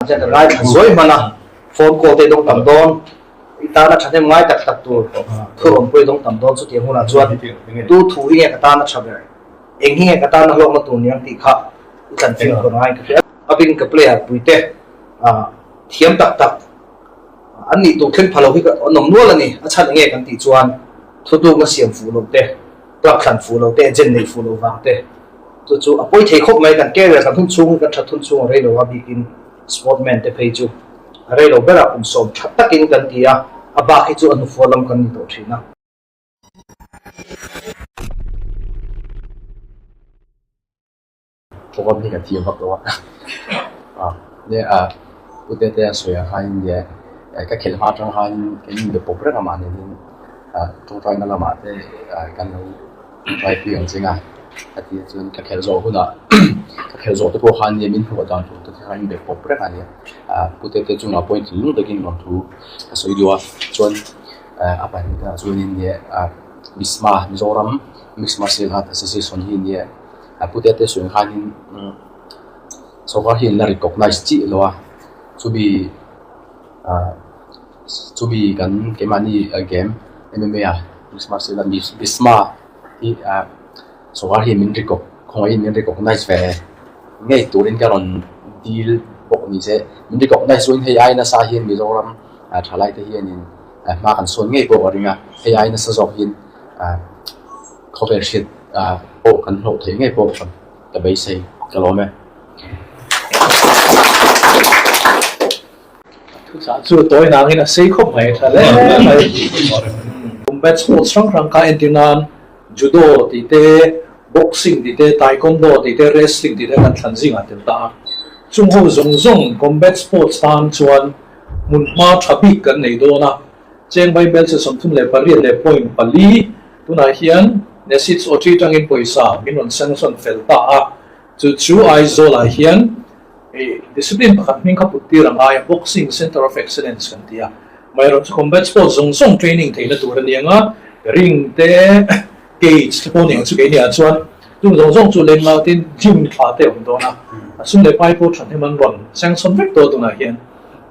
Chuan ka ngaithla zuai hman a, phone call te i dawng tam dawn, i tana thahnem ngai tak tak tur thurawn pawh i dawng tam dawn chutiang hunah chuan tu thu hi nge ka tana tha ber, eng hi nge ka tana hlawkna tur niang tih kha i tlan fing tur ngaiin ka hria. A bing ka player puite thiam tak tak an nih tur thleng pha lo hi an awm nual a ni, a chhan enge kan tih chuan thutlukna siam fuh lo te, club thlan fuh lo te, agent neih fuh lo vang te. Chu chu a pawi thei khawp mai, kan career kan hun chhung hi kan that hun chhung a rei lo a, bikin sportman te phei chu a rei lo berah kum sawm tha takin kan ti a, a bak hi chu a hnufual lam kan ni tawh thin a. Program hi kan thiam vak lo a, nia a Pu Tete a sawi ang khanin nia ka khelh hma atang khanin kan inbe pawp reng a mahni hian tawngtaina lamah te kan lo Tawngtaipui ang cheng a, a tih chuan ka khelh zawh hunah ka khelh zawh te pawh khan nia min hmuh dan tur te kha in be pawp reng a nia. Pu Tete chungah pawhin thinlung takin rawn thu a sawi duh a, chuan a pahnihna chuanin nia Misma Mizoram Mixed Martial Art Association hi nia Pu Tete sawi ang khanin sorkar hi an la recognize chiah lo a, chumi Chumi kan keimahni game MMA a mixed martial art Bisma hi sawrkar hian min recog khawngaihin min recognize ve ngei turin ka rawn dil bawk ni se min recognize chuan hei ai nasa hian Mizoram thalai te hianin hma kan sawn ngei pawh ka ring a hei ai nasa zawk hian khawvel hriat pawh kan hlawh theih ngei pawh ka beisei ka lawm e. Thuchah chu tawi nangin a sei khawp mai tha hle mai. Combat sports hrang hrang kha entir nan Judo tih te, Boxing tih te, Taekwondo tih te, Wrestling tih te kan thlan zingah tel ta a. Chung ho zawng zawng combat sports tan chuan hmun hma tha bik kan nei dawn a. Cheng vai bel chu 38 leh point pali tunah hian Nesits Ochi tangin pawisa min rawn sanction fel ta a. Chu chu Aizawl-ah hian Hei discipline pakhat hming kha put tir a ngai a, Boxing Centre of Excellence kan ti a. Amaherawhchu chu combat sports zawng zawng training theihna tur a ni ang a, ring te, cage te pawh ni ang chu keini ah chuan chung zawng zawng chu leng lau tin gym thla te a awm dawn a, a sum leh pai pawh thahnem an rawn sanction vek tawh tunah hian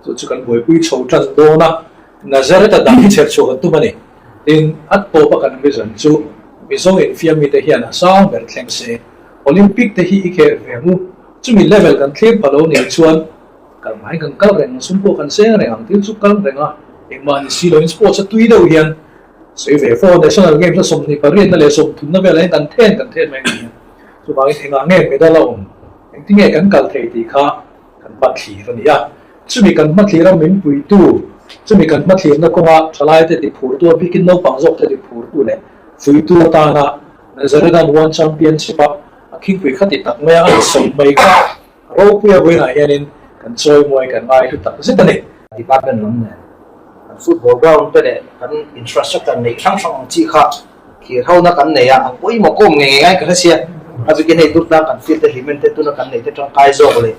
chu chu kan buaipui chho tan dawn a, Nazareth a dang hi chher chhuah kan tum a ni. Tin, a tawp a kan vision chu Mizo infiam mite hian a sang ber thleng se, Olympic te hi i khel ve ang u. Chumi level kan thlir pha lo nih chuan kal hmai kan kal reng ang, sum pawh kan seng reng ang, thil chu kal reng a, engmah ni si loin sports a tui deuh hian sawi ve fo. National Games a 28 na leh 30 na velah hian kan then kan then mai a ni a, chuvangin engah nge medal a awm, engtinge kan kal thei tih kha kan hma thlir a ni a. Chumi kan hma thlira min puitu, chumi kan hma thlirna kawnga thalaite tiphurtu a bikin naupang zawkte tiphurtu leh fuitu atana Nazarethan One Championship-a A khingpui kha ti tak mai a, an sawm mai kha ropuia vawiinah hianin kan chawimawi kan ngai hlu tak zet a ni. Department lam nen kan football ground te leh kan infrastructure neih hrang hrang ang chi kha thlir hona kan nei a, a pawimawh kawm ngei ngei ngai ka hre sia. A bikin hei Durtlang kan field te hlimen te tuna kan neih te tangkai zawk leh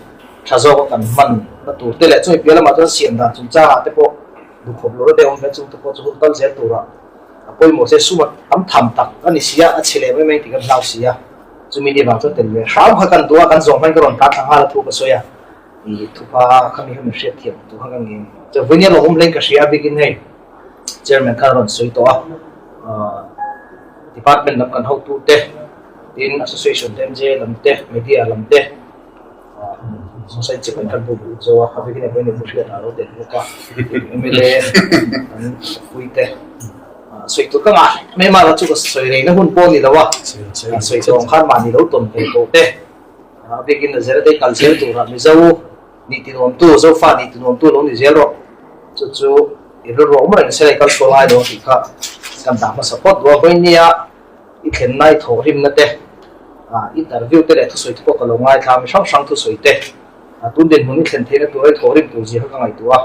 tha zawk a kan hman na tur te leh chumi piah lamah chuan siam dan chungchangah te pawh duhkhawp lo deuh awm ve chung te pawh chu hun kal zel turah A pawimawh che sum a tam tham tak a ni si a, a chhe leh mai mai tih kan hlau si a, chumi ni vang chuan tel ve hram kha kan duh a, kan zawng hmain ka rawn tan thla nghal a thu ka sawi a, i thupa kha mi kha min hriat thiam tur kha ka ngeng. Chuan vawiin lo awm hlein ka hria a bikin hei chairman khan a rawn sawi tawh a, department lam kan hotu te, tin association te, MJ lam te, media lam te, society kan kan bu zo a, a bikin hei vawiin ni hriat a lo tel bawk a, MLA an pui te. Sawi tur ka ngah mai mah lo chu ka sawi rei na hun pawh a ni lo a, sawi tawh ang khan mahni lo tawn ve tawh te, a bikin a zir te kal zel turah Mizo nih tinuamtu, Zofa nih tinuamtu lo ni zel rawh, chu chu i rilru awm reng se la i kal chhuak ngai lo tih kha kan dah hmasa phawt duh a, vawinia i thlenna i thawhrimna te, interview te leh thusawi te pawh ka lo ngaithla a, mi hrang hrang thusawi te, tun dinhmun i thlen theihna tura i thawhrim tur zia kha ka ngaihtuah a.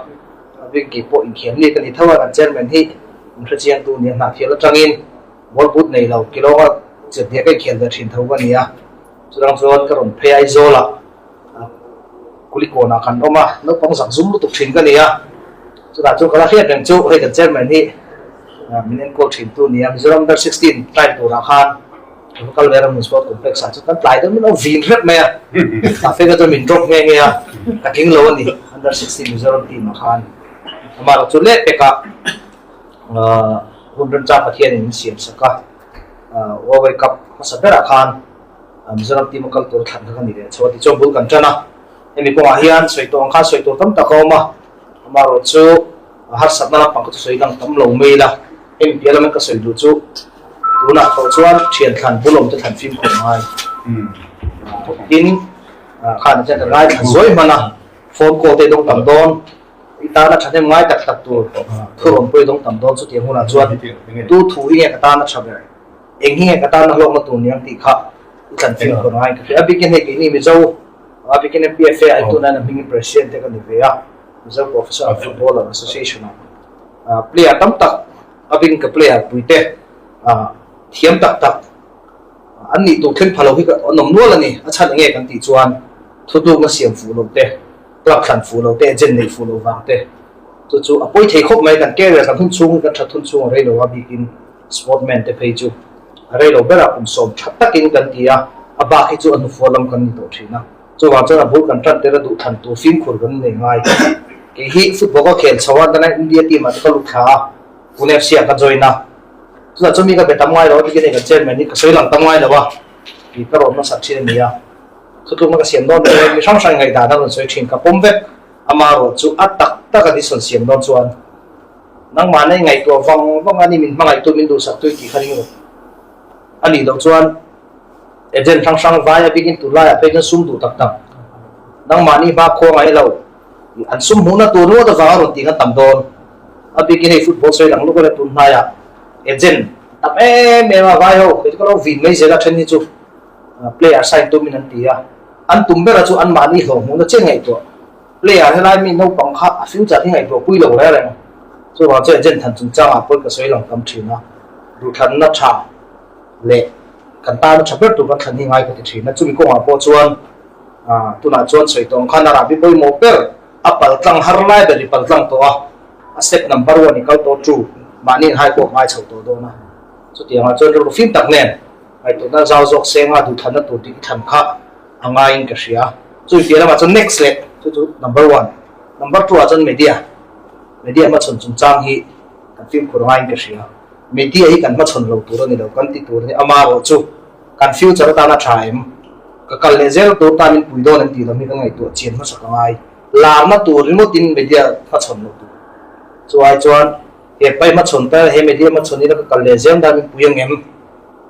A bik pawh inkhiam ni ka ni tho a, kan chairman hi in hrechiang tu nia hnahfial atangin ball boot nei lo kilawnga chetnia ka inkhial ve thin tho ka ni a, chutang chuan ka rawn phei Aizawl ah Kulikawn ah kan awm a, naupang zak zum lutuk thin ka ni a, chutah chuan ka la hriat reng chu hei kan chairman hi min enkawl thin tu nia Mizoram under 16 trial turah khan Kan kal ve ram sport complex ah chuan kan tlai deuh min lo vin hrep mai a, tah fek ah chuan min drop nghe nghe a, ka tling lo a ni. Under 16 Mizoram team ah khan amaherawh chu leh pekah hun remchang Pathianin min siam sak a, Huawei Cup hmasa berah khan Mizoram team a kal tur thlan kha ka ni leh chho a tichuan bul kan tan a, hemi kawngah hian sawi tawh ang khan sawi tur tam tak a awm a, amaherawh chu harsatna lampang kha chu sawi dang tam lo mai ila, hemi piah lama ka sawi duh chu tunah tawh chuan thian thlan bul awm te thlan fimkhur ngai tin. Khan chuan ka ngaithla zuai hman a, phone call te dawng tam dawn, i tana thahnem ngai tak tak tur thurawn pawh i dawng tam dawn chutiang hunah chuan tu thu hi nge ka tana tha ber, eng hi nge ka tana hlawkna tur niang tih kha i tlan fim khawr ngaiin ka hria. A bikin hei keini Mizo, a bikin MPFA ah tuna in a hmingin President te ka ni ve a, Mizo Professional Footballer Association ah player tam tak, a bikin ka player puite thiam tak tak, An nih tur thleng pha lo hi ka an awm nual a ni. A chhan enge kan tih chuan thutlukna siam fuh lo te, club thlan fuh lo te, agent neih fuh lo vang te chu chu a pawi thei khawp mai. Kan career kan hun chhung hi kan that hun chhung a rei lo a, bikin sportman te phei chu a rei lo berah kum sawm tha takin kan ti a, a bak hi chu a hnufual lam kan ni tawh thin a. Chuvang chuan a bul kan tan tir a duh thlan tur fimkhur kan nei ngai. Kei hi football ka khel chho a, tana India team ah te ka lut thla a, Pune FC ah ka join a. Chutah chuan mi ka be tam ngai lo a, tikhian hei kan chairman hi ka sawi lang tam ngai lo a, tih ka rawn hmasa thin a ni a. Thutlukna ka siam dawn chuan mi hrang hrang ngaihdan a rawn sawi thin, ka pawm vek. Amaherawh chu a tak tak a decision siam dawn chuan nangmah na i ngaihtuah vang vang a ni, min hmangaihtu, min duhsaktu i tih kha ring rawh. A nih loh chuan agent hrang hrang vai a bikin tunlaiah phei chuan sum duh tak tak nangmahni hma khua ngai lo, an sum hmuhna tur nuat avanga rawn tih kha tam dawn. A bikin hei football sawi lang luk a tun hnaiah agent tam em em a vai ho kei chu ka lo vin mai zel a then hi chu player sign tumin an ti a an tum bera chu anmahni hlawh hmuhna chiah ngaihtuah player helai mi naupang kha a future hi ngaihtuah pui lo reng reng chuvang chu agent than chungchangah pawhin ka sawi lang tam thin a duhthlanna tha leh kan tana tha ber tur kan thlan hi ngai ka ti thin a chumi kawngah pawh chuan tunah chuan sawi tawh ang khan a rahbi pawimawh ber A pal tlang har lai ber i pal tlang tawh a, a step number one i kal tawh chu mahni in hai pawh ngai chho tawh dawn a. Chutiangah chuan rilru fim tak nen ngaihtuahna zau zawk senga duhthlanna tur tih i thlan kha a ngaiin ka hria. Chu i piah lamah chuan next leh chu chu number one. Number two ah chuan media. Media hmachhawn chungchang hi kan fimkhur ngaiin ka hria. Media hi kan hmachhawn lo tur a ni lo, kan ti tur a ni. Amaherawh chu Kan future atana tha em? Ka kal leh zel tur tan min pui dawn em tih lam hi ka ngaihtuah chian hmasa ka ngai. Larna tur ringawtin media hmachhawn loh tur. Chu ai chuan he pai hmachhawn ta he media hmachhawn ila ka kal leh zel dan min pui ang em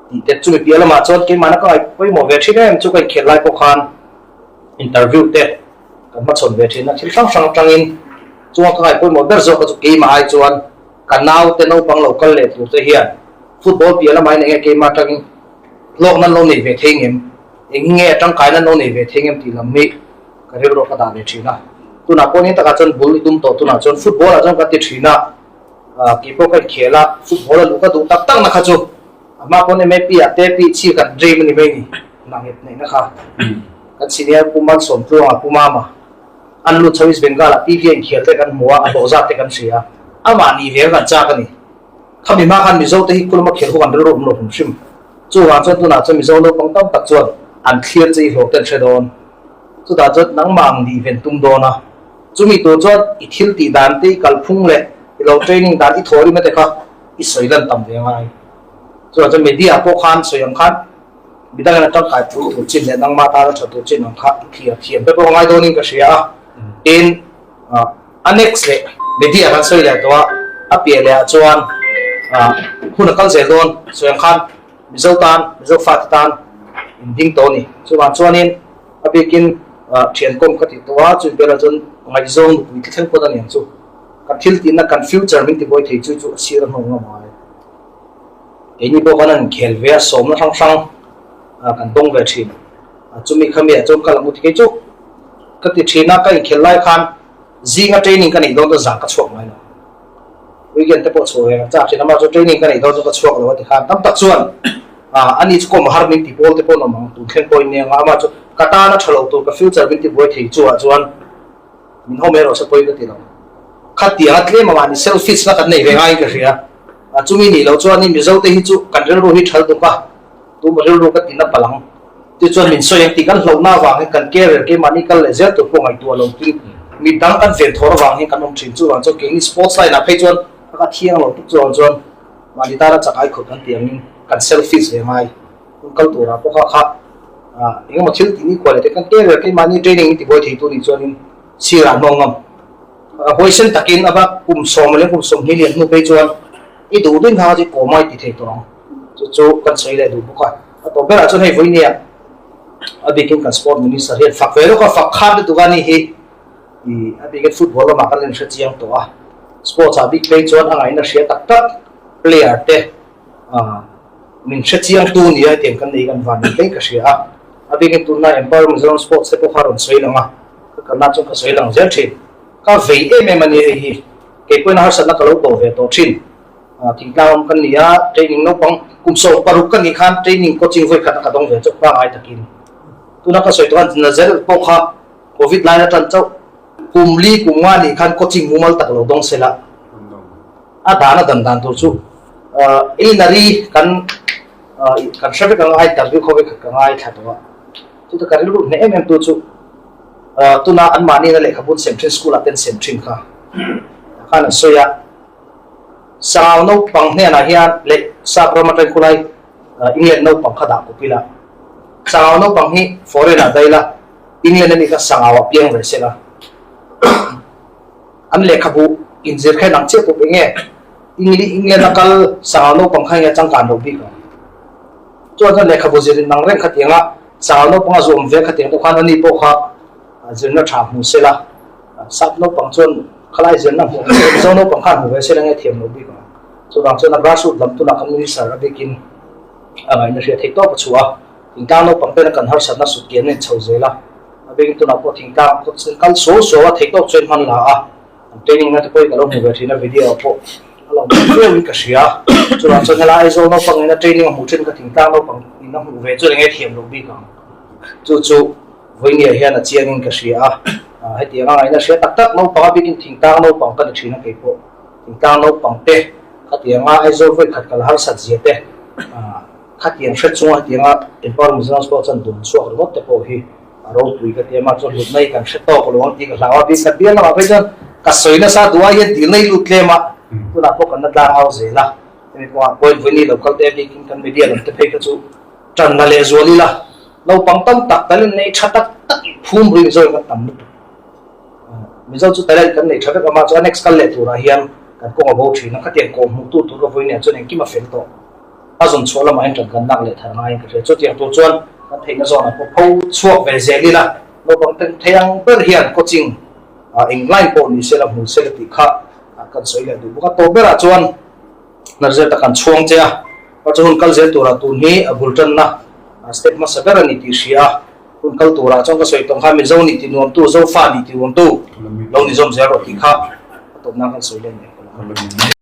tih te chumi piah lamah chuan keimahna ka ngaih pawimawh ve thin em chu ka inkhelh lai pawh khan interview te kan hmachhawn ve thin a, thil hrang hrang atangin chunga ka ngaih pawimawh ber zawk kha chu keimah ai chuan Ka naute naupang lo kal leh tur te hian football piah lamah in enge keimah atangin hlawkna an lo nei ve thei ngem, eng nge tangkaina an lo nei ve thei ngem tih lam hi ka rilru ka dah ve thin a. Tunah pawh ni takah chuan bul i tum tawh tunah chuan football ah chuan ka ti thin a, kei pawh ka inkhel a, football a luh ka duh tak tak na kha chu a hma pawn MAP ah te pi chi kan dream a ni mai ni, nanghet neihna kha kan senior Pu Malsawmtluanga Pu Mama. An lut chho East Bengal ah TV a inkhel te kan hmu a, a hlawh zat te kan hria a, amah nih ve kan chak a ni. Khami hma khan Mizo te hi khulama khel ho kan rilru awm lo hrim hrim. Chuvang chuan tunah chuan Mizo naupang tam tak chuan an thlir che i hlawh te an hre dawn. Chutah chuan nangmah ang nih ven tum dawn a. Chumi tur chuan i thil tih dan te, i kalphung leh i lo training dan i thaw rim a te kha i sawi lan tam ve ngai. Chuvang chuan media pawh khan sawi ang khan Midangin a tangkai pui tur chin leh nangmah tana tha tur chin ang kha i thlir thiam te pawh a ngai dawnin ka hria a. Tin, a next leh media kan sawi leh tawh a, a piah leh ah chuan hun a kal zel dawn sawi ang khan Mizo tan, Mizo fate tan in ding tawh a ni. Chuvang chuanin a bikin thiankawm ka ti tawh a, chumi piahah chuan ngaihzawng nupui thleng pawh a ni ang chu. Kan thil tihna kan future min tibuai thei chu chu a sir a hnawng ngam ngai. Keini pawh kan han khel ve a, sawmna hrang hrang kan dawng ve thin. Chumi kha mi ah chuan ka la mu thei chu ka ti thin a, ka inkhel lai khan zinga training ka neih dawn chuan zan ka chhuak ngai lo. Weekend te pawh chhuah ve ka chak thin a, mahse training ka neih dawn chuan ka chhuak lo a ti khan tam tak chuan ani chu kawm har min ti pawl te pawh an awm ang, tun thleng pawhin nia amah chu ka tana tha lo tur ka future min ti buai thei chu ah chuan Min haw mai rawh se pawi ka ti lo. Khatiang a tlem a mahni selfish na kan nei ve ngaiin ka hria. A chumi nih loh chuanin Mizo te hi chu kan rilru hi thal tuk a, tuma rilru ka tina palh ang. Tichuan min sawi ang tih kan hlauhna avangin kan career keimahni kal leh zel tur pawh ngaihtuah lo tin Mi dang kan ven thawr avang hian kan awm thin. Chuvang chuan keini sports line ah phei chuan a thiang lo tuk chuang chuan mahni tana chak ai khawp kan tih angin kan selfish ve ngai. Hun kal turah pawh kha kha eng emaw thil tih ni kual leh te kan career keimahni training in tibuai thei tu nih chuanin sir ah hnawng ngam. Huaisen takin a va kum sawm leh kum 20 lian hnu phei chuan i duh duhin kha chu kawm a i ti thei tawh ang. Chu chu kan sawi leh duh bawk a. A tawp berah chuan hei vawinia a bikin kan sport minister hian fak ve lawk a, fak khan lutuk a ni hi a bikin football lamah kan inhre chiang tawh a. Sports ah bik phei chuan a ngaihna hria tak tak player te min hre chiang tu nia hetiang kan nei kan van ni hle ka hria a. A bikin tunlai Empower Mizoram Sports te pawh kha rawn sawi lang a, ka kalna chuan ka sawi lang zel thin. Ka vei em em a ni hei hi, kei pawhin harsatna ka lo tawh ve tawh thin. Thingtlang awm kan ni a, training naupang kum 16 ka nih khan training coaching vawi khat a ka dawng ve chauh pangngai takin. Tuna ka sawi tawh khan Nazareth pawh kha Covid line atan chauh kum li kum nga nih khan coaching mumal tak lo dawng sela a dan a dan dan tur chu Elinary kan kan hre vek ang a interview khaw vek ka ngaithla tawh a. Chuta ka rilru hneh em em tu chu tuna anmahni na lehkhabu an sem thin school ah te an sem thin kha khan an sawi a. Sangau naupang hnenah hian leh sap ram atang khulai England naupang kha dah kawp ila. Sangau naupang hi foreign ah daila England a nih kha sangau ah piang ve sela. An lehkhabu inzir kha inang chiah kawp enge England a kal sangau naupang kha enge changkan loh bik ang. Chuan chuan lehkhabu zir inang reng khatiang a sangau naupang a zuam ve khatiang pawh khan ani pawh kha zirna tha hmu sela. Sap naupang chuan khalai zirna hmuh ang che, Mizo naupang khan hmu ve se la nge thiam lo bik ang. Chuvang chuan a grassroot lam tunah kan minister a bikin a ngaihna hriat theih tawp a chhuah a, thingtlang naupang pena kan harsatna sut kian a inchho zel a, a bikin tunah pawh thingtlang kawt sen kal suau suau a theih tawk chuan hman la a, an training na te pawhin ka lo hmu ve thin a, video ah pawh a lo hmu viau in ka hria. Chuvang chuan helai Aizawl naupang ina training a hmuh thin kha thingtlang naupang in a hmuh ve chuan enge thiam lo bik ang. Chu chu. Vawinia hian a chiangin ka hria a, hetiang a ngaihna hria tak tak naupang a bikin thingtlang naupang ka ni thin a kei pawh thingtlang naupang te khatianga Aizawl vawi khat kal harsat zia te khatiang hre chunga hetianga Empower Mizoram Sports an dun chhuak ringawt te pawh hi a ropui ka ti a, mah chuan hlutna hi kan hre tawk lo ang tih ka hlau a, bik ka bial lamah phei chuan ka sawi nasa duh ai hian dilna hi lut tlem a, tunah pawh kan la tlang au zel a, hemi kawngah pawhin vawiini lo kal te bikin kan media lam te phei kha chu tanna leh zual ila. Naupang tam tak talent nei tha tak tak phum ri Mizo in kan tam lutuk. Mizo chu talent kan nei tha vek a, mah chu a next kal leh turah hian kan kawng a bo thin a, khatiang kawh hmuh tu tur ka vawi nen chuan engkim a fel tawh. A zawn chhuah lamah hian tan kan lak leh thar ngaiin ka hria. Chutiang tur chuan kan theihna zawnah pawh pho chhuak ve zel ila, naupang ten thei ang ber hian coaching eng line pawh ni sela hmu sela tih kha kan sawi leh duh bawk a. Tawp berah chuan Narzet a kan chhuang che a, pa chu hun kal zel turah tun hi a bul tanna step hmasa ber a ni tih hria a, hun kal turah chuan ka sawi tawng kha Mizo nih ti nuamtu, Zofa nih ti nuamtu lo ni zawm zel rawh tih kha a tawpna kan sawi leh mek ka lo.